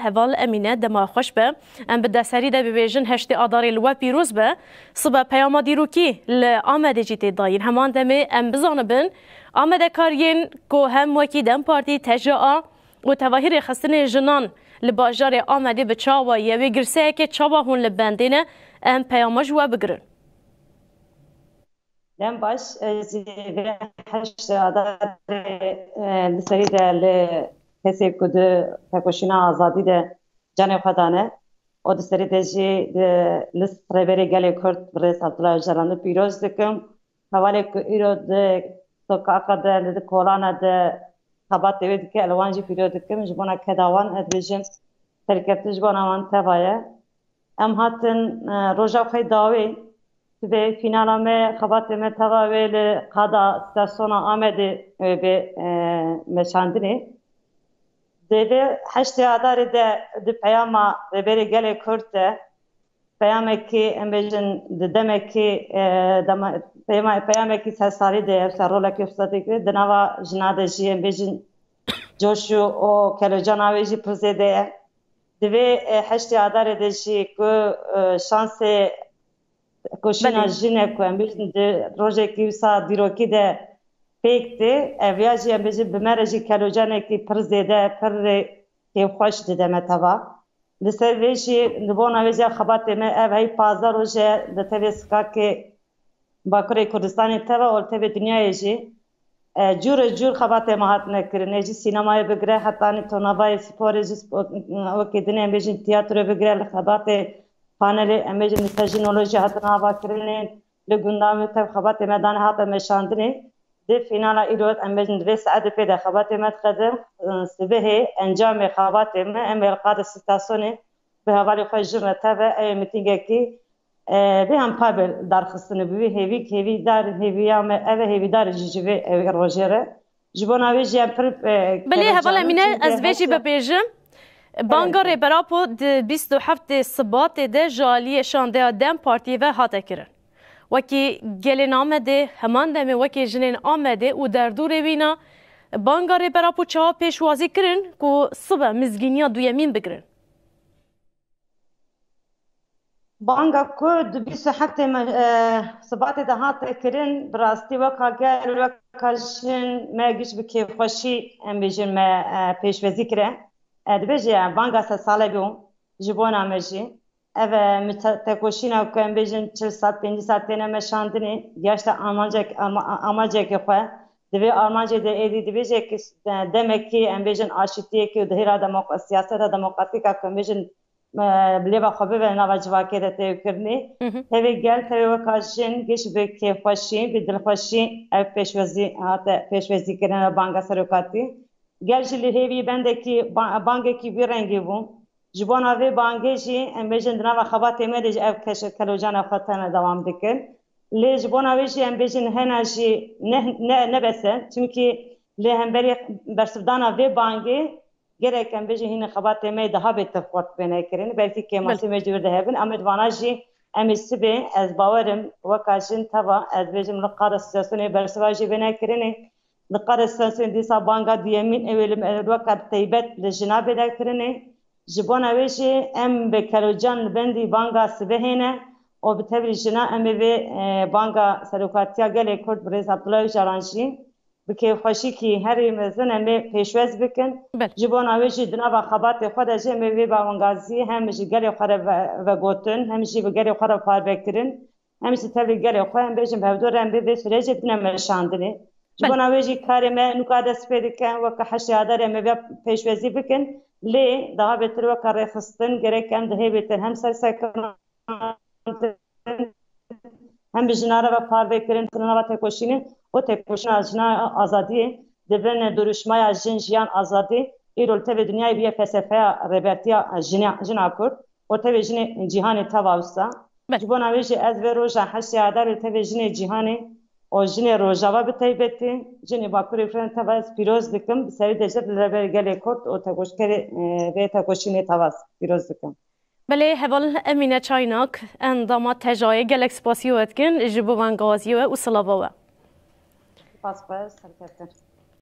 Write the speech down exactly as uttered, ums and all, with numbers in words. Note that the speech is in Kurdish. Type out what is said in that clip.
Heval Emîne, dema xweş be. Em bi deserî de bibêjin heştê Adarê li we pîroz be. Sibe peyama dîrokî li Amedê jî tê dayîn. Heman demê em bizanibin, Amedekariyên ku hem wekî DEM Partî, T J A û Tevahî Rêxistinê Jinan li bajarê Amedê bi çawa ye, wê girseyekê çawa hûn li bendê ne, em peyama ji we bigirin. Dem baş, ez jî vê heştê Adarê, e, di serî de li kesê ku di tekoşîna azadî de canê xwe dane û di serî de jî di, li Rêberê Gelê Kurd Birêz Abdullah Ocalan de pîroz dikim. Hevalê ku îro di sokaqa de, li di kolana de xebatê wê dike, ez li wan jî pîroz dikim. Ji bona keda wan ez dibêjim, serkeftin ji bona wan teva ye. Em hatin, e, roja xwe dawî, sibê fînala me, xebatê me teva wê li qada stasyona Amedê wê bê, e, meşandinê. Di vê heştê Adarê de di peyama Rêberê Gelê Kurd de, peyamekî, em bêjin, di demekî, e, dema-, peyama-, peyamekî sersalî de, ev ser rolekî xwe dikir, di nava jina de jî, em bêjin, coş û, û kelocana wê jî pir zêde ye. Di vê, e, heştê Adarê de jî ku, e, şansê koşîna Belê. jin e ku em bêjin di rojekî wisa dîrokî de pêk tê, ev ya jî em bêjin bi me re jî kelocanekî pir zêde, pir rê kêfxweş dide me teva. Li ser vê jî, li bona vê jî xebatê me ev hey pazdeh roj e li tevê sikakê Bakurê Kurdistanê teva û li tevê dinyayê jî. E, cûre cûr xebatê me hatine kirin. Ê ji sînemayê bigire, hetanî tonavayê sporê jî spo-, wekî din em bêjin tiyatro bigire, li xebatê panelê em bêjin li ser jinolojî hatine avakirinê, li gundam û tev xebatê me dane hate meşandinê. Di fînala îro em bêjin di vê saetê pê de xebatê me diqede, e, sibehê encamê xebatê me em ê li qada stasyonê bi hevalê xwe jin re teve, ew ê mitîngekî, e, vê em pabe darxistine bi wî hêvî, hêvîdar, hêviya me ev e, hêvîdar jî ji vê, e, rojê re. Ji bona wê jî em pir, e, Belê, heval Emîne, ez vê jî bibêjim. Banga Rêber Apo di bîst û heftê Sibatê de ji aliyê şandeya DEM Partiyê ve hate kirin. Wekî gelên Amedê, heman demê wekî jinên Amedê û derdorê wîna, banga Rêber Apo çawa pêşwazî kirin ku sibe mizgîniya duyemîn bigirin? Banga ku di bîst û heftê me, e, Sibatê de hate kirin, bi rastî weka gel, weka jin me giş bi kêfxweşî, em bêjin, me, e, pêşwazî kire. E, dibêje, banga sed salê bû ji bona me jî. Ev e, mite-, tekoşîna ku em bêjin çil sed, pêncî sed têne meşandinê, gihaşte amancek-, ama-, amacekê xwe. Di vê amancê de êdî dibêje ku s-, de-, demekî em bêjin aşîtiyekî û di hêla demok-, siyaseta demokratîk a ku em bêjin, e, bi lêva xwe bibe nava civakê de têkirinê. Hı hı. Tevê gel, tevê weka jin, giş bi kêfxweşî, bi dilxweşî ev pêşwazî hate pêşwazî kirin, banga serokatî. Gel jî li hêvî bendekî ba-, bangekî vî rengî bû. Ji bona vê bangê jî em bêjin di nava xebatê me de jî ev keşe-, kelocana xwe tene dewam dikin. Lê ji bona wê jî em bêjin hena jî ne, ne, ne bes e. Çimkî li hemberî bersivdana vê bangê gerek em bêjin hînî xebatê me daha bê tevqurt bêne kirin. Belkî kêmasî Belê. me ji wir de hebin. Em ê di vana jî em ê sibê, ez bawer im, weka jin teva, ez bêjim li qada asosyasyonê bersiva jî bêne kirinê. Li qada asosyasyonê dîsa banga duyemîn ew ê li me weka bi teybet li jina bêne kirinê. Ji bona wê jî em bi kelocan li bendî banga sibehê ne û bi tevlî jina em ê vê, e, banga serokatiya gelê Kurd birêz Abdullah Ocalan jî bi kêfxweşîkî herî mezin em ê pêşwez bikin. Belê. Ji bona wê jî di nava xebatê xwe de jî em ê vê bawengaziyê hem ji gelê xwe re ve-, vegotin, hem jî bi gelê xwe re parve kirin, hem jî tevlî gelê xwe em bêjin bi hevdû re em bê vê sürecê bidine meşandinê. Ji Belê. bona wê jî karê me nûka dest pê dike, weke heştê Adarê em ê vê pêşwezî bikin. Lê daha bêtir weke rêxistin gerek em di hêvê te hem sersekiran hem bi jina re ve parve kirin, di nava tekoşînê û tekoşîna jina azadiyê di bin duruşmaya Jin Jiyan Azadî îro li tevê dinyayê bûye felsefeya rêbertiya jina, jina Kurd û tevê jinê cîhanê teva wisa. Belê. Ji bona wê jî ez vê roja heştê Adarê li tevê jinê cîhanê û jinê Rojava bi taybetî, jinê Bakurê Kurdan teva ez pîroz dikim. Bi serî de jî li rêberê gelê Kurd û tekoşkerê, e, vê tekoşînê teva ez pîroz dikim. Belê, heval Emîne Çaynak, endama T J A'yê, gelek spasiya we dikin ji bo vengawaziyê we û silava we. Spas xwe, serkeftin.